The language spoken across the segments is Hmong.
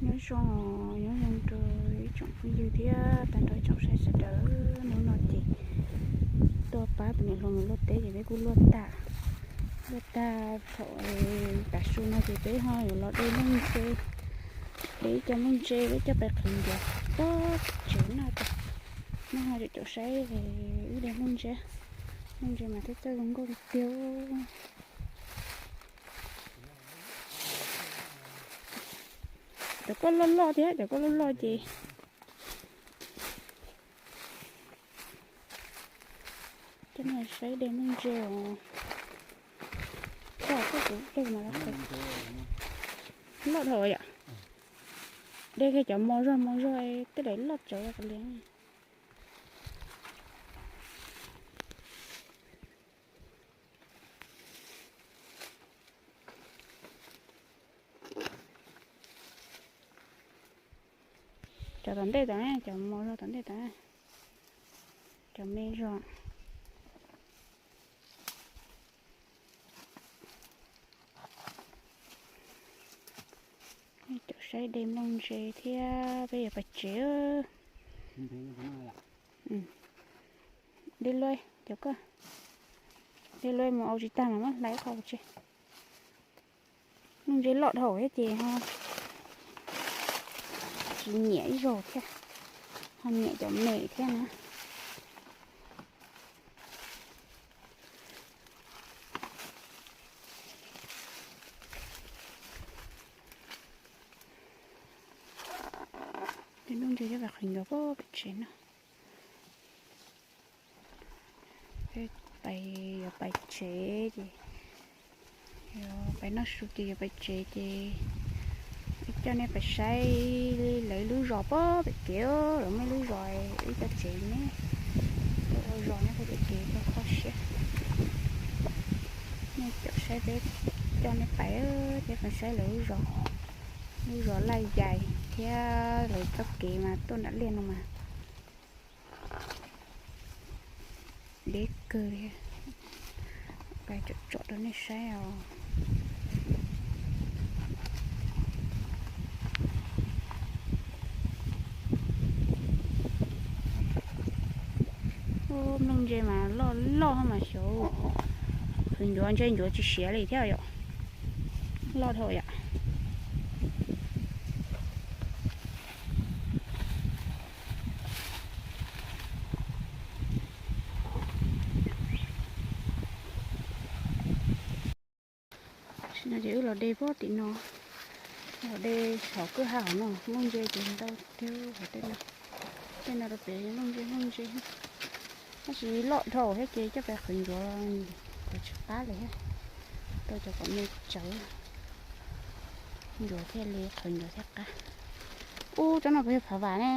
Nyob zoo, nyob zoo rau ib tsoom phooj ywg thiab tag nrho ib tsoom saib sawv daws. Hnub no ces tuaj pab tus niam hluas mus luaj teb ces peb kuj luaj tag. Luaj tag thaum tav su no ces peb ho yuav los de nplooj ntse, de ib co nplooj ntse peb coj pais qhwv ncuav pem tsev no. Nej ho caum saib wb de nplooj ntse, nplooj ntse mas thiaj txawj zoo nkauj tiag tiag. Cov koj loj loj thiab, cov koj loj loj ces coj nej saib de nplooj ntse os. Koj kuv de mas loj dhau yom. De kiag cov mos zog mos zog tej lawv loj tsawv li. Cov tom ntej tod, cov mos zog tom ntej tod, cov me zog. Caum saib de nplooj ntse thiab peb yuav pais tsev. De luaj cov koj, de luaj mus au tsis tag mas muab hlais qhov tse. Nplooj ntse loj dhau thiab ces ho tsis nyiam ib zaug thiab, ho nyiam cov me thiab na. Ces nplooj ntse coj pais qhwv ncuav pem tsev no. Peb pais, yuav pais tsev ces, yuav pais noj su ces yuav pais tsev ces wb coj nej pais saib lawv lub zos pem kev, lawv muaj ib lub zos wb cov tsev ne, tuaj ua zos nyob pem kev tuaj kho siab. Nej caum saib peb coj nej pais, peb pais saib lawv lub zos, lub zos Laj Yais thiab lawv txoj kev mas tuaj nram liaj no mas deb kawg li. Pais tsom tsom rau nej saib os. Ub, nplooj ntse mas loj loj mas xyov, qhwv ncuav ntshe ncuav tsis siav li thiab yom. Loj dhau yom. Tam sim no ces wb los de puag tim no, los de saum kwj ha hauv no, nplooj ntse ces ntau tiag hauv tej no. Tej no rau pem nplooj ntse nplooj ntse, tab sis loj dhau thiab ces coj pais qhwv ncuav kuv tsis qab li thiab. Tau cov kom me tsawv, ncuav thiaj li qhwv ncuav thiaj qab. Ub, tsob no puas yog phav vam ne?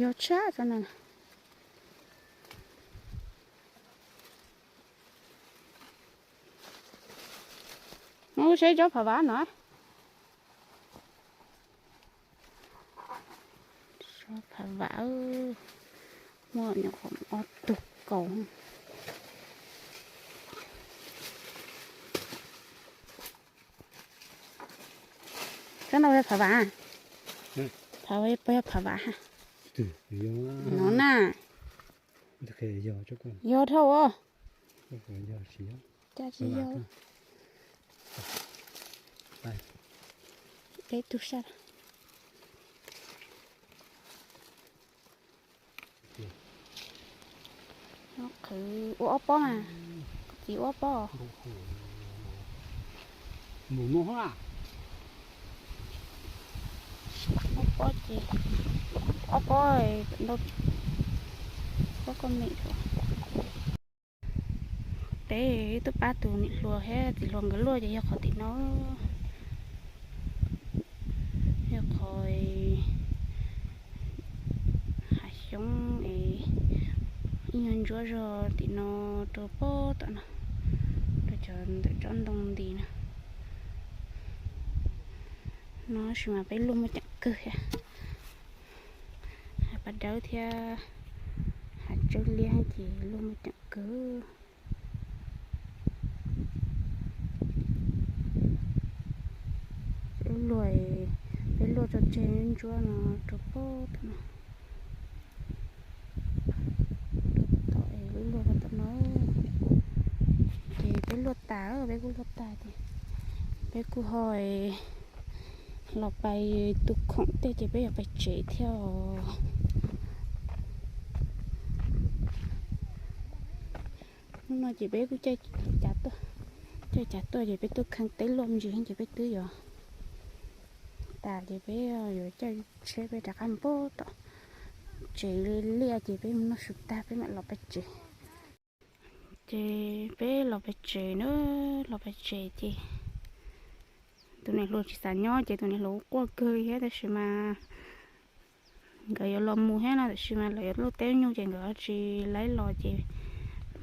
Yog tshaj tsob no. Mus saib tsob phav vam no. Tsob phav vam, muaj nyuam qhuav ob tug kaus. Tsob no yog phav vam? Phav, puas yog phav vam ha? No na. Yog dhau os. Cas tsis yog. Deb tug sab. Qhwv ua ob pob mas, txiv ua ob pob. Ob pob ces, ob pob ntau, pob koj me. Peb tuaj pab tus niam hluas thiab txiv hluas nkawd luaj ces yog qhov tim no, yog qhov hav xyoob es ib nyuag ntsuab zog tim no rau pob tom no, rau cov ntawm tsob ntoo nti no. No sis mas peb luaj muaj ceem kawg thiab. Hav paj dawb thiab hav tsawb liab ces luaj muaj ceem kawg. Ntsuab no rau pem tom no, tom es wb luaj pem tom no. Ces peb luaj tas, peb kuj luaj tas ces peb kuj ho los pais tus khoom tej ces peb yuav pais tsev thiab os. Hnub no ces peb kuj caij cav tuaj, caij cav tuaj ces peb tuaj kheej teb luaj me ntsis ces peb twb yuav tas ces peb yuav caij tsheb peb rov qab mus pem tom tsev liaj ces peb mus noj su tag peb mam los pem tsev. Ces peb los pem tsev na, los pem tsev ces tus niam hluas tsis xav nyob ces tus niam hluas quaj kawg li thiab tab sis mas nkawd yuav los mus thiab no tab sis mas lawv yuav luaj teb nyuj ces nkawd tsis laib los ces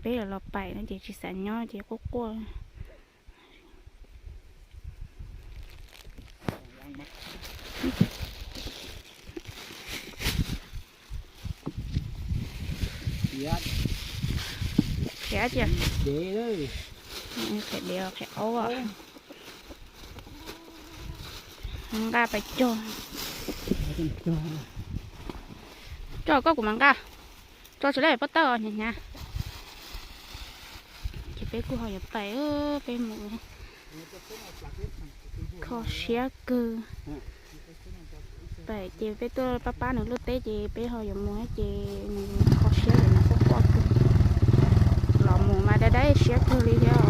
peb los los pais no ces tsis xav nyob ces quaj quaj. Qhiav tias, qhiav dev qhiav au. Nqa pais cog, cog koj kuv mam nqa, tso tsis laib pob tawb hnyav hnyav. Ces peb kuj ho yuav pais, peb mus kho siab kawg. Pais ces peb tuaj pab pab nws luaj teb ces peb ho yuav mus ces nws kho siab ces nws quaj quaj kawg. Los mus mas dai dai siab kawg li thiab os.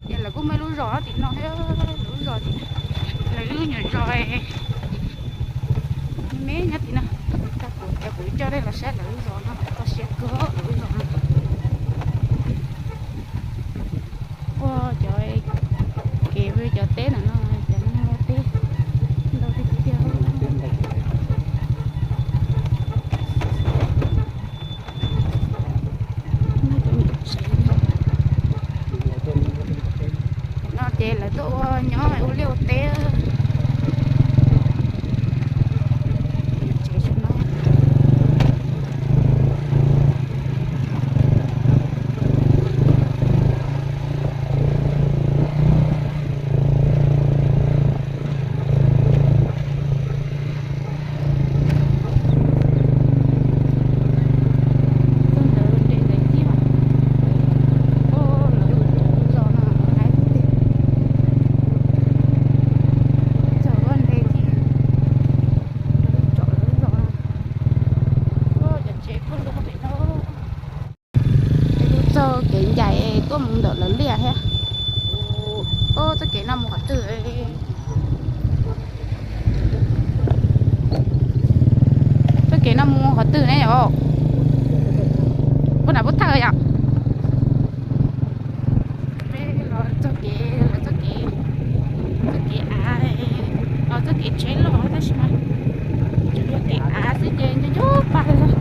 Ces lawv kuj muaj ib lub zos tim no thiab, lub zos, lawv lub nyuam zos me nyob tim no. Tag kuv coj nej los saib lawv lub zos no, kho siab kawg lawv lub zos no. Ua cov kev, cov teb ntawm no, cov neeg ua teb ntau tiag tiag. No ces lawv tuaj ua nyob ua liaj ua teb. Txoj kev ncaim tuaj mus ntawm lawv liaj thiab. Txoj kev no mus qhov twg? Txoj kev no mus qhov twg ne yom? Puag nram Pub Thawj yom? Peb los txoj kev, los txoj kev, txoj kev av, los txoj kev tsheb los tab sis mas txoj kev av xwb ces nco nco pa los.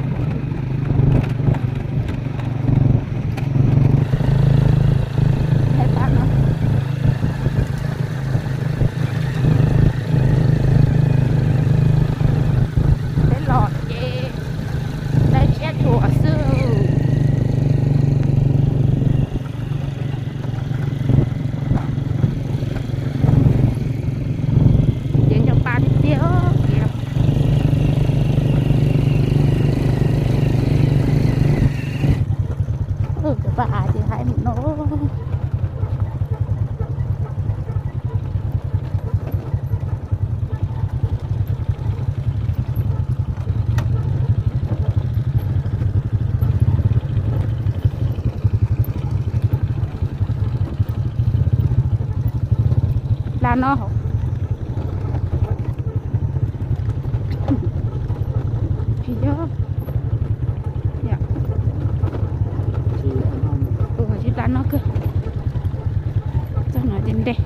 Peb los ces dai tshiab tshuam xwb. Ces nco pa tiag tiag kev. Cov paj av ces haib mus no. Pla no hauv, tsis yog, tsis pla no kawg. Txog no ces nres,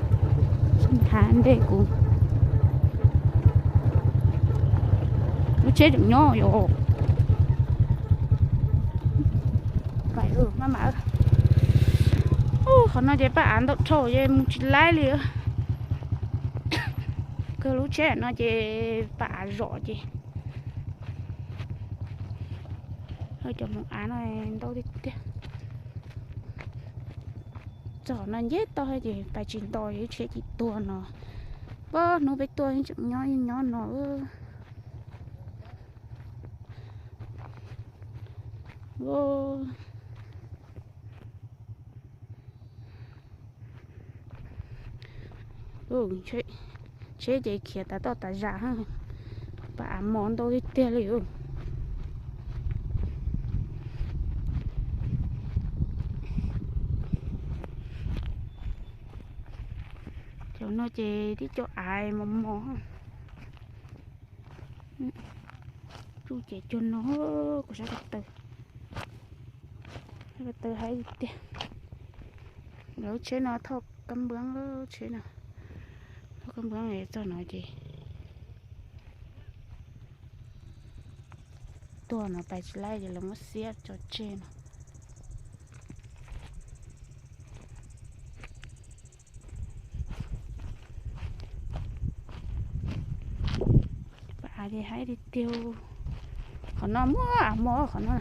nres kuv lub tsheb tseem nyob yom. Maj mam, qhov no ces paj av ntau dhau ces mus tsis laib li. Kawg lub tsheb no ces paj av zom ces cov hmoov av no ntau tiag tiag. Tom no nceb toj ces pais tsis nto, tsheb tsis tuag no. Pab hnub peb tuaj tseem nyob nyob no. Tsheb ces khiav tas toj tas zas, pab av mos ntau tiag tiag li. Cov no ces tib co av mos mos. Tsuj ces cuag no, kuv sab ko taw, sab ko taw haib tiag. Lawv lub tsheb no thauj kab npab, tsheb no thauj kab npab txog no ces tuag no pais tsis laib ces lawv muab xiab tso tseg no. Pab av ces haib tiag tiag. Qhov no muaj av mos qhov no,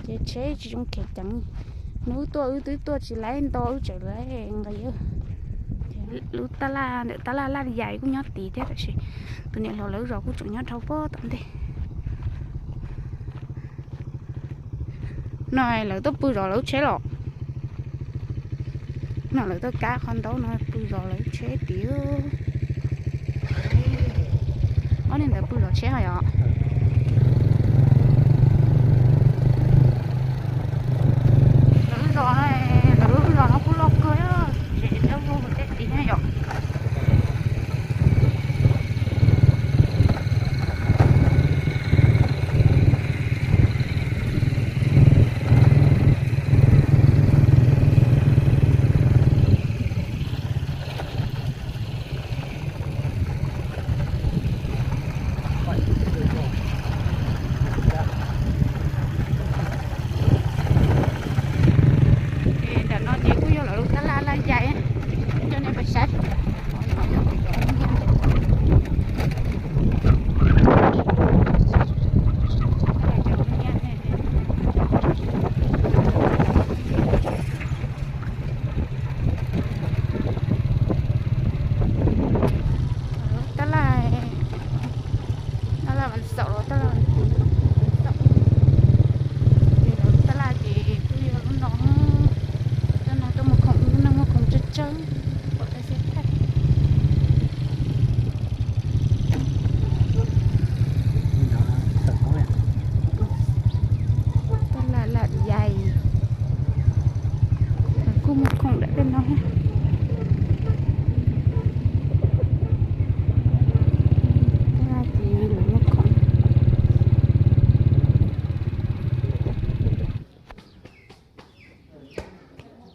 ces tsheb tsis zoo khiav ceev. Hnub tuaj wb twb tuaj tsis laib nto, wb tseem laib nqis. Lub tab laj ntawm tab laj Laj Yais kuj nyob tid thiab, tab sis tus niam hluas lawv zos kuj tseem nyob dhau pem tom ntej. No lawv tuaj pw zov lawv lub tsheb los. No lawv tuaj kab qhov ntaub no pw zov lawv lub tsheb tid. Ob niag ntawd pw zov tsheb ho yom. Lawv lub zos no, lawv lub zos no kuj loj kawg, tsev dawb huv tej tid yom. Ces ntawm no ces kuj yog lawv lub tab laj Laj Yais, coj nej pais saib. Tab laj, tab laj Vas Xaum los tab laj, tab laj ces kuj yog lub no, coj no tuaj muag khoom, neeg muag khoom tsawg tsawg, pom peb xib thaij. Tab laj Laj Yais, kuj muag khoom dam tej no. Tab laj ces lawv muag khoom.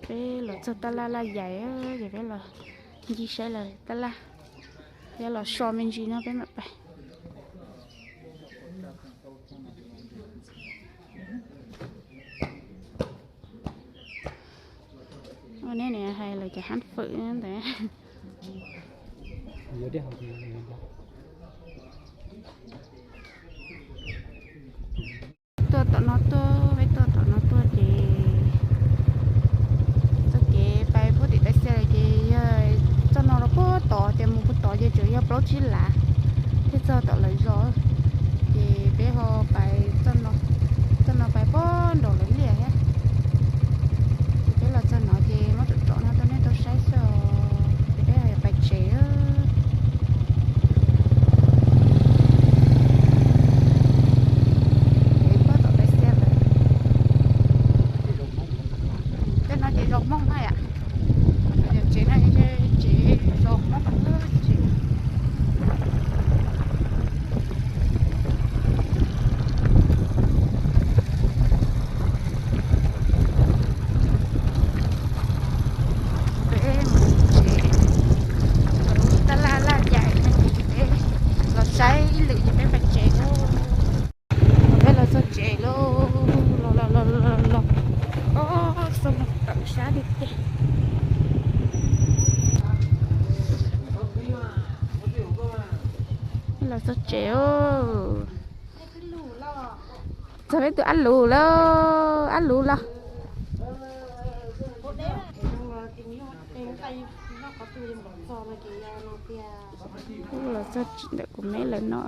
Peb los txog tab laj Laj Yais, ces peb los ncig saib lawv tab laj, peb los so me ntsis no peb mam pais. Ua nej niam hais lawv cov hab fawm ntawd. Tuaj tom no tuaj, peb tuaj tom no tuaj ces txoj kev pais puag tim Pais Xia lawm ces yog txoj no rau puag tod ces mus puag tod ces tseem yog plaub tsib lav thiaj txog tom lawv zos. Ces peb ho pais txoj no, txoj no pais puag nraum lawv liaj thiab. Ces peb los txog no ces muab tsom tsom no rau nej tau saib xwb os. Ces peb ho yuav pais tsev. Ces puag tom Pais Xia lawm. Tej no ces zos Hmoob na yom. Tsev no tsev zos Hmoob. Peb mus tsev, tab laj Laj Yais no ces peb los saib ib lwm ces peb pais tsev lauj. Peb los txog tsev lauj, los los los los los, txog tawm sab tiag tiag. Los txog tsev, txog peb tus ab lus lauj, ab lus los. Kuv los txog ntawm kuv me lawm no.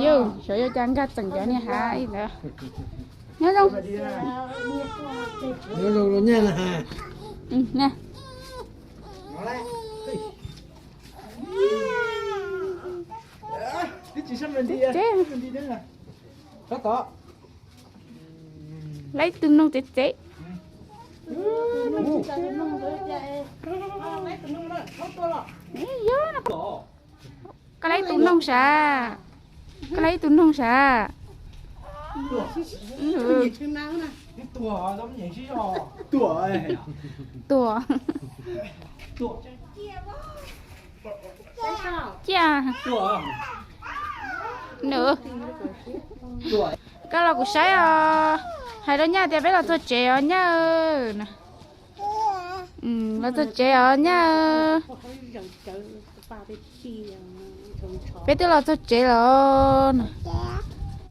Yus, xyov yuav cas nkag txeem cov niag hav ib ntawd. Nyob zoo. Nyob zoo los nyaj na. Laib tus noog tsev tsev. Yog, koj laib tus noog sav. Koj laib tus noog sav. Tuam. Cia. Nws, koj los kuv saib os. Hais rau nyaj tias peb los txog tsev os nyaj. Los txog tsev os nyaj. Peb twb los txog tsev los.